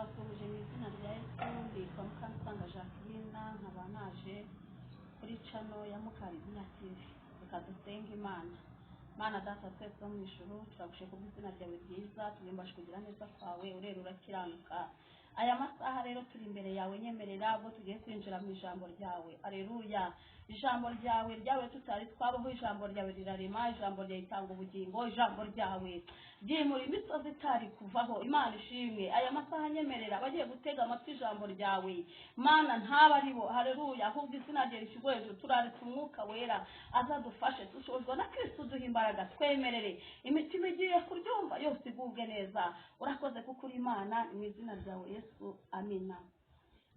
Ndabasuhuje mu izina rya Yesu. Nditwa Mukansanga Jacqueline, nkaba naje kuri channel ya Mukarizina TV. Reka dusenge Imana. Mana Data twese wo mu ijuru, turagushije kubw'izina ryawe ryiza, tugimbaje kugira neza kwawe, urera urakiranuka. Aya masaha rero turi imbere yawe, nyemerera ubwo tugiye kwinjira mu ijambo ryawe. Aleluya! Ijambo ryawe ryawe tutari twabaho, ijambo ryawe rirarema, ijambo ryawe ritanga ubugingo, ijambo ryawe ryimura imisozi itari kuvaho. Imana ishimwe. Aya masaha nyemerera abagiye gutega amatwi ijambo ryawe, Mana, ntaba ari bo. Haleluya! Ahubwo izina rye rishyirwe hejuru. Turaritse Umwuka Wera azadufashe, dushobozwa na Kristo, duha imbaraga, twemerere imitima igiye kuryumva yose igubwe neza. Urakoze kuko uri Imana. Ni mu izina ryawe Yesu, amina.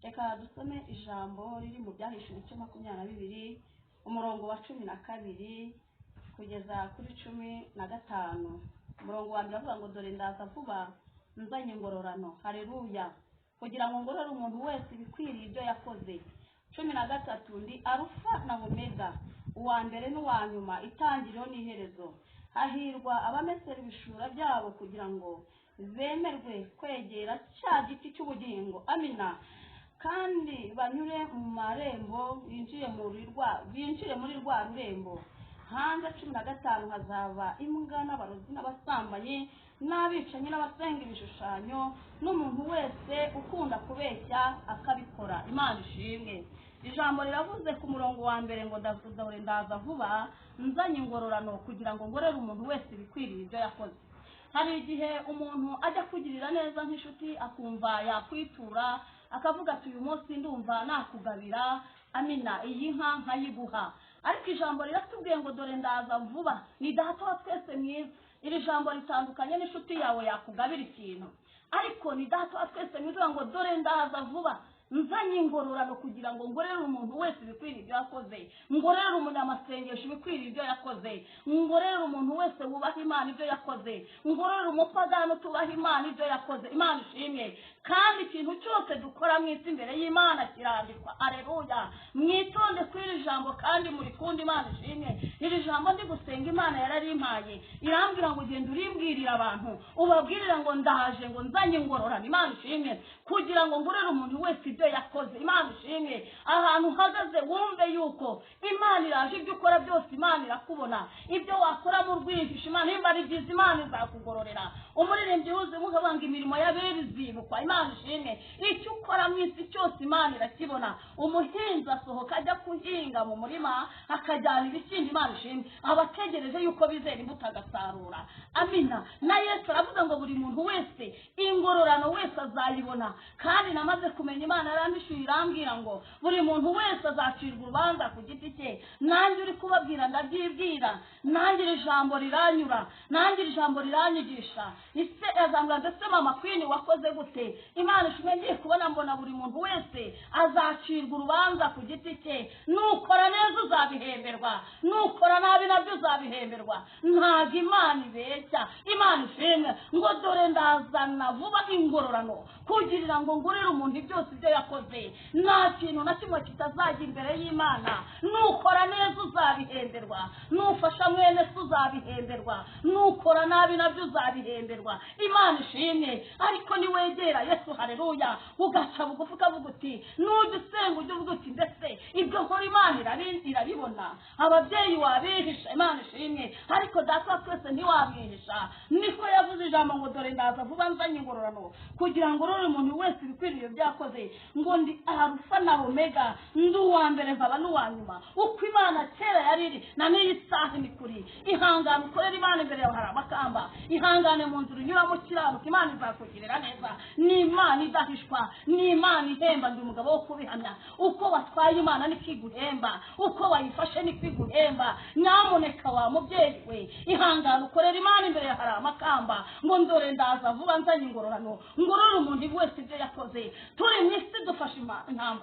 Reka dusome ijambo riri mu Byahishe ibice 22, umurongo wa 12 kugeza kuri 15. Umurongo wa mbere avuga ngo: "Dore ndaza vuba nzanye ingororano." Haleluya! "Kugira ngo ngorore umuntu wese ibikwiriye ibyo yakoze." 13: "Ndi Arufa na Omega, uwa mbere n'uwa nyuma, itangiriro n'iherezo. Hahirwa abamesera ibishura byabo kugira ngo bemerwe kwegera cya giti cy'ubugingo." Amina. "Kandi banyure mu marembo binjiye muri rwa binjire muri rwa rurembo." Hanze, 15, hazaba imbwa n'abarozi n'abasambanyi n'abicanyi n'abasenga ibishushanyo n'umuntu wese ukunda kubeshya akabikora. Imana ishimwe. Ijambo riravuze ku murongo wa mbere ngo: "Dore ndaza vuba nzanye ingororano kugira ngo ngorere umuntu wese ibikwiriye ibyo yakoze." Hari igihe umuntu ajya kugirira neza nk'inshuti, akumva yakwitura, akavuga ati: "Uyu munsi ndumva nakugabira." Amina. "Iyi nka nkayiguha." Ariko ijambo riratubwiye ngo: "Dore ndaza vuba." Ni Data wa twese mwiza. Iri jambo ritandukanye n'inshuti yawe yakugabira ikintu, ariko ni Data wa twese mwiza ngo: "Dore ndaza vuba nzanye ingororano kugira ngo ngorere umuntu wese ibikwiriye ibyo yakoze, ngorere umunyamasengesho ibikwiriye ibyo yakoze, ngorere umuntu wese wubaha Imana ibyo yakoze, ngorere umupagani utubaha Imana ibyo yakoze." Imana ishimwe. Kandi ikintu cyose dukora mu isi imbere y'Imana kirandikwa. Aleluya! Mwitonde kuri iri jambo kandi murikunde. Imana ishimwe. Iri jambo ndi gusenga, Imana yararimpaye, irambwira ngo: "Ugenda urimbwirira abantu, ubabwirira ngo ndaje ngo nzanye ingororano." Imana ishimwe. "Kugira ngo ngorere umuntu wese ibyo yakoze." Imana ishimwe. Ahantu uhagaze wumve yuko Imana iraje. Ibyo ukora byose Imana irakubona. Ibyo wakora mu rwihisho, Imana nimba ari byiza, Imana izakugororera. Umuririmbyi wuzuye uvuga ngo: "Imirimo y'abera izibukwa." Imana ishimwe. Icyo ukora mu isi cyose Imana irakibona. Umuhinzi asohoka ajya guhinga mu murima, akajyana ibishyimbo. Imana ishimwe. Aba ategereje yuko bizera imbuto agasarura. Amina. Na Yesu aravuga ngo buri muntu wese ingororano wese azayibona. Kandi namaze kumenya, Imana yarambishuye, irambwira ngo buri muntu wese azacirwa urubanza ku giti cye. Nanjye uri kubabwira ndabyibwira, nanjye iri jambo riranyura, nanjye iri jambo riranyigisha. Ise azambwira: "Ndetse mama Queen, wakoze gute?" Imana ishimwe. Ngiye kubona mbona buri muntu wese azacirwa urubanza ku giti cye. Nukora neza uzabihemberwa, nukora nabi nabyo uzabihemberwa. Ntabwo Imana ibeshya. Imana ishimwe. Ngo: "Dore ndazana vuba ingororano kugirira ngo ngurire umuntu byose ibyo yakoze." Nta kintu na kimwe kitazajya imbere y'Imana. Nukora neza uzabihemberwa, nufasha mwene se uzabihemberwa, nukora nabi nabyo uzabihemberwa. Imana ishimwe. Ariko niwegera Yesu, haleluya, ugaca bugufi, ukavuga uti, nujya usenga ujya uvuga uti: "Ndetse ibyo nkora Imana irabibona?" Ababyeyi wabihisha, Imana ishimwe, ariko Data wa twese ntiwamwihisha. Niko yavuze ijambo ngo: "Dore ndaza vuba nzanye ingororano kugira ngo urore umuntu wese ibikwiriye byakoze." Ngo: "Ndi Arufa na Omega, ndi uwa mbere nkaba n'uwa nyuma." Uko Imana kera yari iri, na n'iyi saha ni kuri. Ihangane ukorere Imana, imbere yawe hari amakamba. Ihangane mu nzira unyuramo ukiranuka, Imana izakugirira neza. Ni Imana idahishwa, ni Imana ihemba. Ndi umugabo wo kubihamya. Uko watwaye Imana niko iguhemba, uko wayifashe niko iguhemba. Nyamuneka wa mubyeyi we, ihangane ukorere Imana, imbere yawe hari amakamba. Ngo: "Ndore ndaza vuba nzanye ingororano, ngorore umuntu wese ibyo yakoze." Turi mu isi, dufashe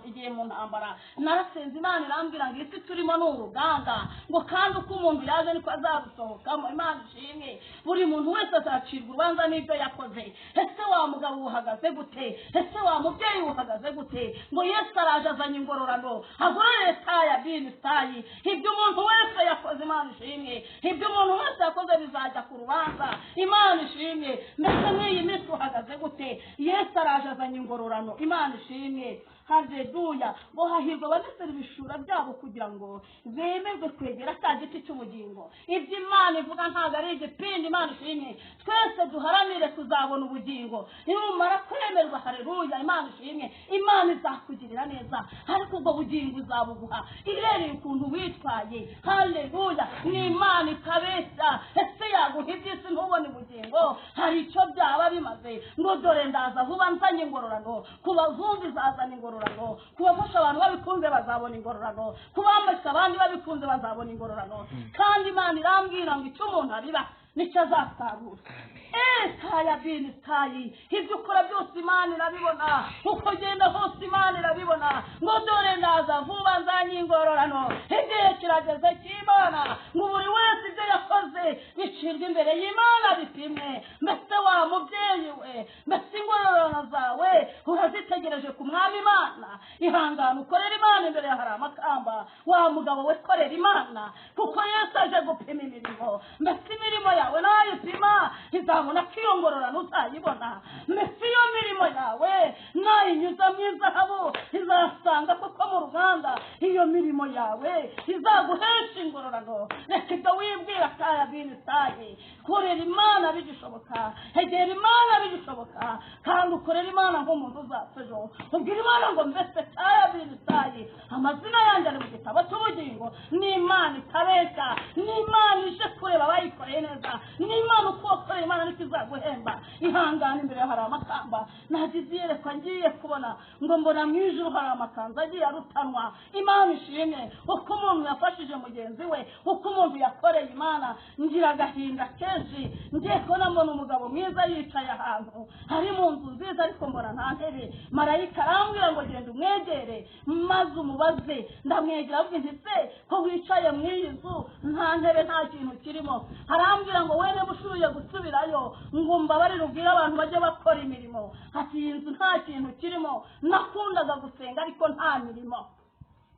igihe mu ntambara. Narasenze, Imana irambwira ngo isi turimo ni uruganda, ngo kandi uko umuntu yaje niko azarusohokamo. Imana ishimwe. Buri muntu wese azacirwa urubanza n'ibyo yakoze. Ese wa mugabo uhagaze gute? Ese wa mubyeyi uhagaze gute? Ngo Yesu araje azanye ingororano, agororere taya bini sayi ibyo umuntu wese yakoze. Imana ishimwe. Ibyo umuntu wese yakoze bizajya ku rubanza. Imana ishimwe. Mbese mw'iyi minsi uhagaze gute? ishimwe. Yesu araje azanye ingororano. Imana ishimwe, haleluya. Ngo hahirwa abamesera ibishura byabo kugira ngo bemerwe kwegera cya giti cy'ubugingo. Ibyo Imana ivuga ntabwo ari igipindi. Imana ishimwe. Twese duharanire kuzabona ubugingo. Nimumara kwemerwa, haleluya, Imana ishimwe, Imana izakugirira neza, ariko ubwo bugingo izabuguha ihereye ukuntu witwaye. Haleluya. Ni Imana ikabeshya. Ese yaguha iby'isi ntubone ubugingo? Hari icyo byaba bimaze? Ngo dore ndaza vuba nzanye ingororano. Ku bazumva izazana ingororano, ku bafasha abantu babikunze bazabona ingororano, ku bambasha abandi babikunze bazabona ingororano. Kandi Imana irambwira ngo icyo umuntu abiba nicyo azasarura. Kaya bini tayi, ibyo ukora byose Imana irabibona, uko ugenda hose Imana irabibona. Ngo dore ndaza vuba nzanye ingororano. Igihe kirageze cy'Imana ngo buri wese ibyo yakoze bicirwe imbere y'Imana bipimwe. Mbese wa mubyeyi we, mbese ingororano zawe urazitegereje ku Mwami Imana? Ihangane ukorere Imana imbere hari amakamba. Wa mugabo we, korera Imana, kuko Yesu aje gupima imirimo. Mbese imirimo yawe nayipima izabona ko iyo ngororano uzayibona? Mbese iyo mirimo yawe nayinyuza mu izahabu izasanga koko mu ruganda iyo mirimo yawe izaguhesha ingororano? Reka ibyo wibwira kaya bini tayi. Korera Imana bigishoboka, egera Imana bigishoboka, kandi ukorera Imana nk'umuntu uzapfa ejo. Ubwira Imana ngo mbese kaya bini tayi, amazina yanjye ari mu gitabo cy'ubugingo. Ni Imana itabeshya, ni Imana ije kureba abayikoreye neza, ni Imana uko wakoreye Imana niko izaguhemba. Ihangane, imbere hari amakamba. Nagize iyerekwa ngiye kubona ngo mbona mu ijuru hari amakanzu agiye arutanwa. Imana ishimwe. Uko umuntu yafashije mugenzi we, uko umuntu yakoreye Imana. Ngira agahinda kenshi ngiye kubona mbona umugabo mwiza yicaye ahantu ari mu nzu nziza, ariko mbona nta ntebe. Marayika arambwira ngo genda umwegere maze umubaze. Ndamwegera avuga nti se ko wicaye mu iyi nzu nta ntebe nta kintu kirimo? Arambwira ngo wene bushuye gusubirayo ngo mbabarire ubwire abantu bajye bakora imirimo. Ati iyi nzu nta kintu kirimo, nakundaga gusenga ariko nta mirimo.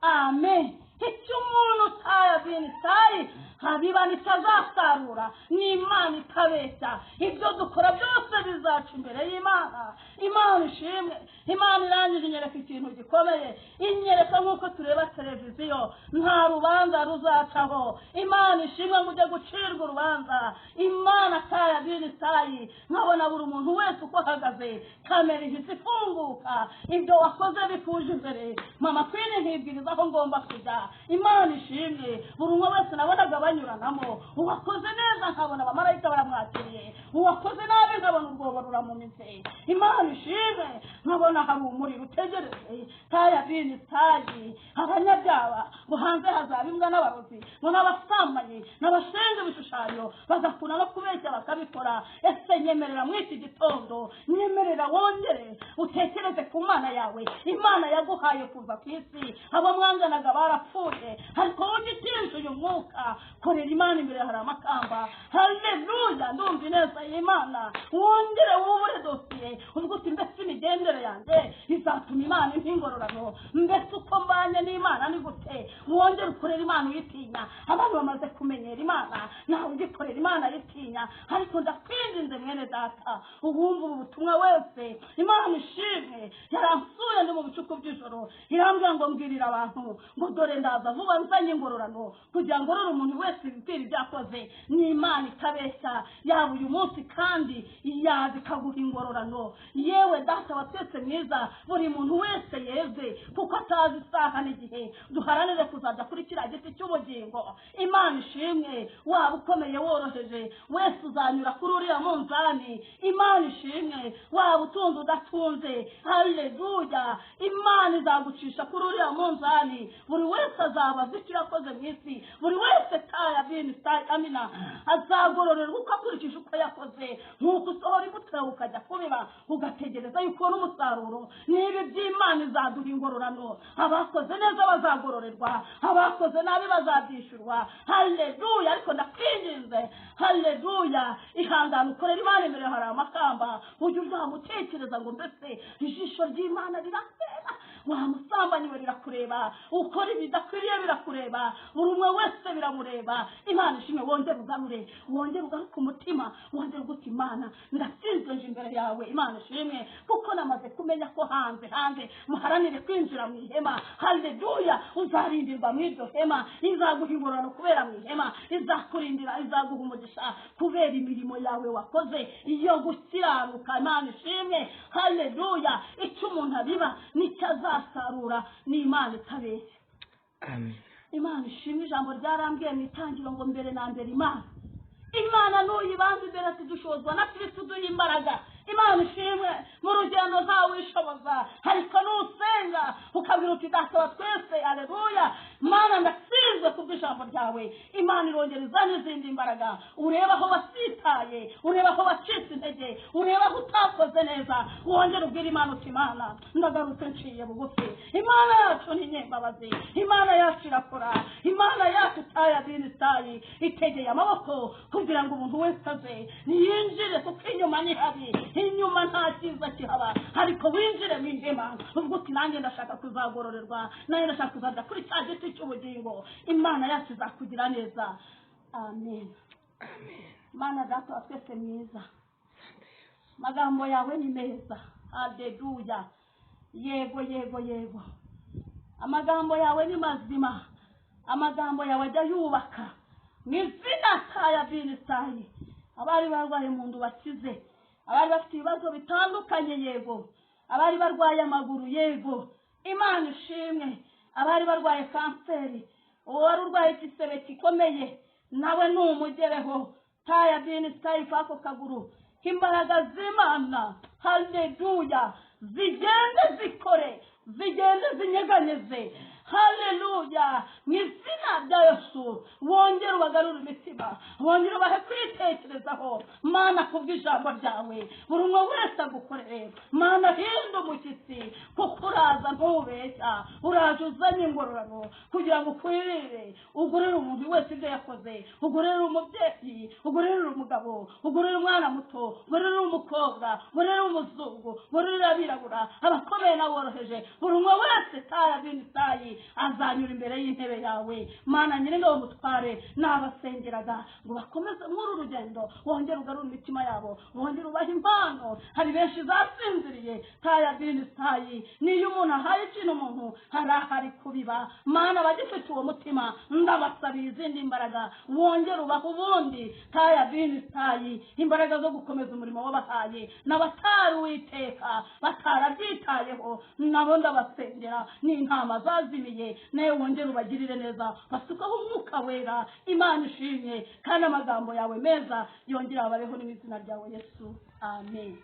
Amen. Icyo umuntu utayabinitayi habiba ntitazasarura. Ni Imana ikabeshya. Ibyo dukora byose bizaca imbere y'Imana. Imana ishimwe. Imana irangije inyereka ikintu gikomeye, inyereka nk'uko tureba televiziyo, nta rubanza ruzacaho. Imana ishimwe ngo ujye gucirwa urubanza. Imana tayabinitayi, nkabona buri muntu wese uko ahagaze, kamera ihise ifunguka, ibyo wakoze bikuje imbere. Mama Kwini ntibwiriza aho ngomba kujya. Imana ishimwe. Buri umwe wese nabonaga banyuranamo, uwakoze neza nkabona abamarayika baramwakiriye, uwakoze nabi nkabona urwobo ruramumitse. Imana ishimwe. Nkabona hari umuriro utegereje. Taya bini tayi, abanyabyaha ngo hanze hazaba imbwa n'abarozi, ngo n'abasambanyi n'abashinzwe ibishushanyo bagakunda no kubeshya bakabikora. Ese nyemerera muri iki gitondo, nyemerera wongere utekereze ku Mana yawe. Imana yaguhaye kuva ku isi, abo mwanganaga barapfuye, ariko wowe ugitije uyu mwuka. Korera Imana imbere hari amakamba. Haleluya. Ndumva ineza y'Imana. Wongere wubure dosiye uvuga uti mbese imigendere yanjye izatuma Imana impa ingororano? Mbese uko mbanye n'Imana ni gute? Wongere ukorera Imana uyitinya. Abantu bamaze kumenyera Imana, nawe ugikorera Imana ayitinya. Ariko ndakwinginze mwene data, uwumva ubu butumwa wese, Imana ishimwe. Yaransuye ndi mu bicuku by'ijoro, irambwira ngo mbwirira abantu ngo dore ndaza vuba nzanye ingororano kugira ngo rero umuntu wese ibwira ibyo yakoze. Ni Imana itabeshya. Yaba uyu munsi kandi yaza ikaguha ingororano. Yewe data wa twese mwiza, buri muntu wese yeze kuko atazi isaha n'igihe. Duharanire kuzajya kuri kiriya giti cy'ubugingo. Imana ishimwe. Waba ukomeye woroheje wese uzanyura kuri uriya munzani. Imana ishimwe. Waba utunze udatunze, haleluya, Imana izagucisha kuri uriya munzani. Buri wese azabaza icyo yakoze mu isi. Buri wese taya bini tayi amina azagororerwa uko akurikije uko yakoze. Nk'uko usohora imbuto yawe ukajya kubiba ugategereza yuko ubona umusaruro, niba iby'Imana izaduha ingororano. Abakoze neza bazagororerwa, abakoze nabi bazabyishyurwa. Haleluya. Ariko ndakwinginze, haleluya, ihangane ukorera Imana imbere hari amakamba. Ujye uzamutekereza ngo mbese ijisho ry'Imana rirasera wa musa Wasambaniwe birakureba, ukora ibidakwiriye birakureba, buri umwe wese biramureba. Imana ishimwe, wongere ugarure, wongere ugaruke umutima, wongere uguta Imana, ndatsinzwe nje imbere yawe. Imana ishimwe, kuko namaze kumenya ko hanze hanze muharanire kwinjira mu ihema. Haleluya, uzarindirwa mu iryo hema, izaguha ingororano kubera mu ihema, izakurindira, izaguha umugisha kubera imirimo yawe wakoze iyo gukiranuka. Imana ishimwe, haleluya. Icyo umuntu abiba nicyo azasarura, ni Imana itabeshya. Amen. Imana ishimwe, ijambo ryarambwiye mu itangiriro ngo mbere na mbere Imana, Imana nuyibanza imbere, ati dushozwa na Kristo uduha imbaraga. Imana ishimwe, mu rugendo ntawishoboza, ariko nusenga ukabwira uti Data wa twese, haleluya, Mana ndatsinzwe kubw'ijambo ryawe. Imana irongera izana izindi mbaraga. Ureba aho wasitaye, ureba aho wacitse intege, ureba aho utakoze neza, wongere ubwire Imana uti Imana ndagarutse nciye bugufi. Imana yacu ni nyembabazi, Imana yacu irakora, Imana yacu taya dini tayi itegeye amaboko kugira ngo umuntu wese aze niyinjire, kuko inyuma ni habi, inyuma nta cyiza kihaba, ariko winjire mu ihema ubwo uti nanjye ndashaka kuzagororerwa, nanjye ndashaka kuzajya kuri cya giti cy'ubugingo. Imana yacu izakugira neza. Amen. Amen. Mana Data wa twese mwiza, magambo yawe ni meza. Haleluya. Yego yego yego, amagambo yawe ni mazima, amagambo yawe ajya yubaka. Mu izina taya binisayi, abari barwaye mu nda bakize, abari bafite ibibazo bitandukanye yego, abari barwaye amaguru yego, Imana ishimwe, abari barwaye kanseri, uwo wari urwaye igisebe gikomeye nawe numugereho. Taya binisayi kwako kaguru, imbaraga z'Imana, haleluya, zigende zikore, zigende zinyeganyeze. Haleluya, mu izina rya Yesu wongere ubagarure imitima, wongere ubahe kwitekerezaho. Mana kubw'ijambo ryawe buri umwe wese agukorere. Mana hinda umushyitsi, kuko uraza ntubeshya, uraje uzanye ingororano kugira ngo ukwirire, ugurire umuntu wese ibyo yakoze, ugurire umubyeyi, ugurire umugabo, ugurire umwana muto, ugurire umukobwa, ugurire umuzungu, ugurire abirabura, abakomeye n'aboroheje, buri umwe wese taya binisayi azanyura imbere y'intebe yawe. Mana nyiringabo mutware, nabasengeraga ngo bakomeze muri uru rugendo, wongere ugarure imitima yabo, wongere ubahe impano. Hari benshi zasinziriye taya binisayi, niyo umuntu ahaye ikintu umuntu harahari kubiba. Mana abagifite uwo mutima ndabasabiye izindi mbaraga, wongere ubahe ubundi taya binisayi, imbaraga zo gukomeza umurimo wabahaye. N'abatari Uwiteka batarabyitayeho nabo ndabasengera, ni intama zazimiye, nawe wongere ubagirire neza, basukaho umwuka wera. Imana ishimye, kandi amagambo yawe meza yongere ababeho mu izina ryawe Yesu. Amen.